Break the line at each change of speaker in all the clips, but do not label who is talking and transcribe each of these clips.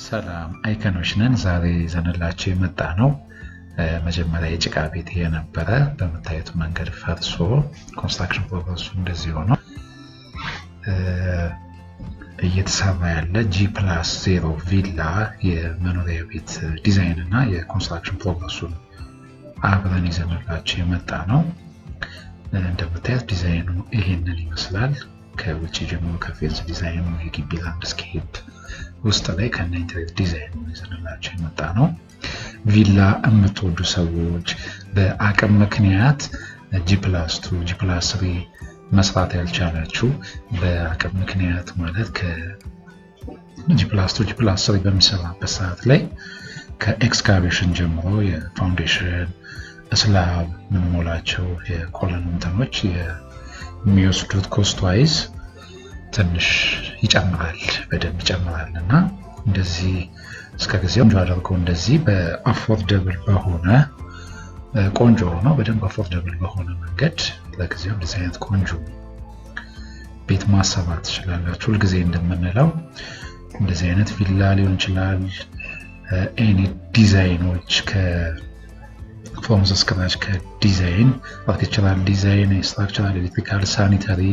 ሰላም፣ አይከኖች ነን። ዛሬ ይዘንላችሁ የመጣነው መጀመሪያ የጭቃ ቤት የነበረ በምታዩት መንገድ ፈርሶ construction progress ኡ እንደዚህ ሆኖ እየተሰራ ያለ G+0 ቪላ የመኖሪያ ቤት ዲዛይን እና የ construction progress ኡን አብረን ይዘንላችሁ የመጣነው። እንደምታዩት ዲዛይኑ ይሄንን ይመስላል። ከውጭ ጀምሮ ከ fence ዲዛይኑ፣ የግቢ landscape፣ ውስጥ ላይ ከነ interior ዲዛይኑ ይዘንላችሁ የመጣነው። ቪላ የምትወዱ ሰዎች፣ በአቅም ምክንያት G+2፣ G+3 መስራት ያልቻላችሁ፣ በአቅም ምክንያት ማለት ከ G+2፣ G+3 በሚሰራበት ሰዓት ላይ ከ excavation ጀምሮ የ foundation፣ slab የምንሞላቸው የ column እንትኖች የሚወስዱት cost wise ትንሽ ይጨምራል፣ በደንብ ይጨምራል። እና እንደዚህ እስከ ጊዜው ቆንጆ አድርገው እንደዚህ በ affordable በሆነ፣ ቆንጆ ሆኖ በደንብ affordable በሆነ መንገድ ለጊዜው እንደዚህ አይነት ቆንጆ ቤት ማሰራት ትችላላችሁ። ሁልጊዜ እንደምንለው እንደዚህ አይነት ቪላ ሊሆን ይችላል። Any ዲዛይኖች ከ from scratch ከዲዛይን፣ architectural design፣ structural፣ electrical፣ sanitary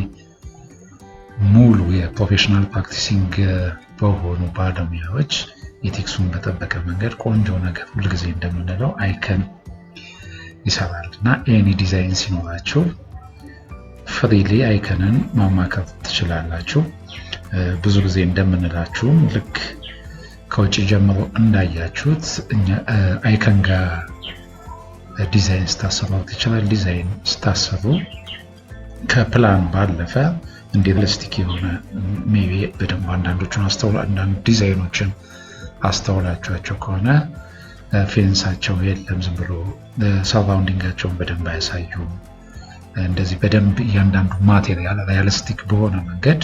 ሙሉ የ professional practicing በሆኑ ባለሙያዎች ethics ኡን በጠበቀ መንገድ ቆንጆ ነገር ሁልጊዜ እንደምንለው አይከን ይሰራል። እና any design ሲኖራችሁ freely አይከንን ማማከር ትችላላችሁ። ብዙ ጊዜ እንደምንላችሁም ልክ ከውጭ ጀምሮ እንዳያችሁት አይከን ጋር ዲዛይን ስታሰሩ፣ architectural ዲዛይን ስታሰሩ ከፕላን ባለፈ እንደ realistic የሆነ፣ maybe በደንብ አንዳንዶቹን አስተውላ አንዳንድ ዲዛይኖችን አስተውላችኋቸው ከሆነ fence ኣቸው የለም፣ ዝም ብሎ surrounding ኣቸውን በደንብ አያሳዩም። እንደዚህ በደንብ እያንዳንዱ material realistic በሆነ መንገድ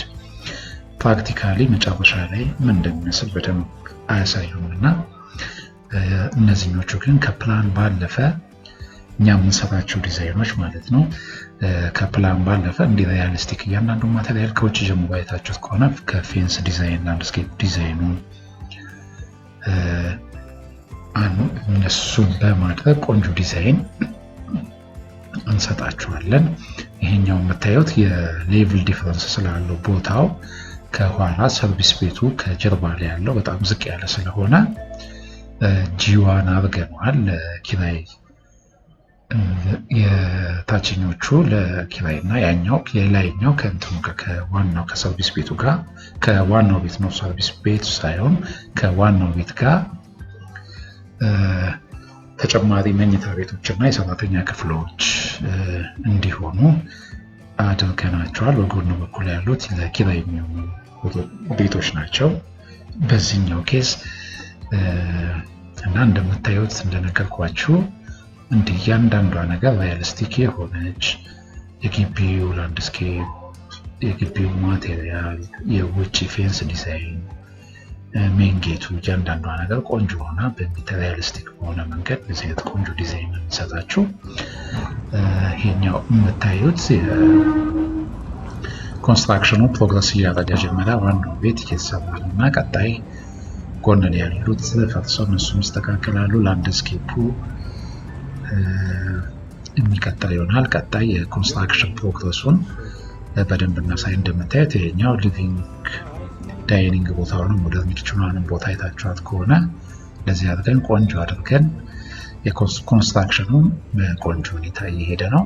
practically መጨረሻ ላይ ምን እንደሚመስል በደንብ አያሳዩም። እና እነዚህኞቹ ግን ከፕላን ባለፈ፣ እኛ የምንሰራቸው ዲዛይኖች ማለት ነው፣ ከፕላን ባለፈ እንዲህ realistic እያንዳንዱ material ከውጭ ጀምሮ አይታችሁት ከሆነ ከ fence ዲዛይን፣ landscape ዲዛይኑን እነሱን በማድረግ ቆንጆ ዲዛይን እንሰጣችኋለን። ይሄኛው የምታዩት የ level difference ስላለው ቦታው ከኋላ service ቤቱ ከጀርባ ላይ ያለው በጣም ዝቅ ያለ ስለሆነ G1 አድርገነዋል ለኪራይ፣ የታችኞቹ ለኪራይ እና ያኛው የላይኛው ከእንትኑ ጋር ከዋናው ከ service ቤቱ ጋር፣ ከዋናው ቤት ነው፣ service ቤቱ ሳይሆን ከዋናው ቤት ጋር ተጨማሪ መኝታ ቤቶች እና የሰራተኛ ክፍሎች እንዲሆኑ አድርገናቸዋል። በጎን በኩል ያሉት ለኪራይ የሚሆኑ ቤቶች ናቸው በዚህኛው case። እና እንደምታዩት እንደነገርኳችሁ እንደ እያንዳንዷ ነገር realistic የሆነች የግቢው landscape፣ የግቢው material፣ የውጭ fence ዲዛይን፣ main gate ኡ፣ እያንዳንዷ ነገር ቆንጆ ሆና realistic በሆነ መንገድ በዚህ አይነት ቆንጆ ዲዛይን የሚሰጣችሁ። ይሄኛው የምታዩት construction ኑ progress እያደረገ መጀመሪያ ዋናው ቤት እየተሰራ ነው እና ቀጣይ ጎን ላይ ያሉት ፈርሰው እነሱም ይስተካከላሉ። Landscape ኡ የሚቀጥል ይሆናል። ቀጣይ የ construction progress ኡን በደንብ እናሳይ። እንደምታዩት ይሄኛው living dining ቦታው ነው። Modern kitchen ኗንም ቦታ አይታችኋት ከሆነ እንደዚህ አድርገን ቆንጆ አድርገን የ construction ኑን በቆንጆ ሁኔታ እየሄደ ነው።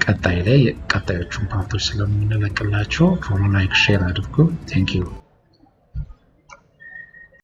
ቀጣይ ላይ ቀጣዮቹን part ኦች ስለምንለቅላችሁ follow፣ like፣ share አድርጉ። Thank you.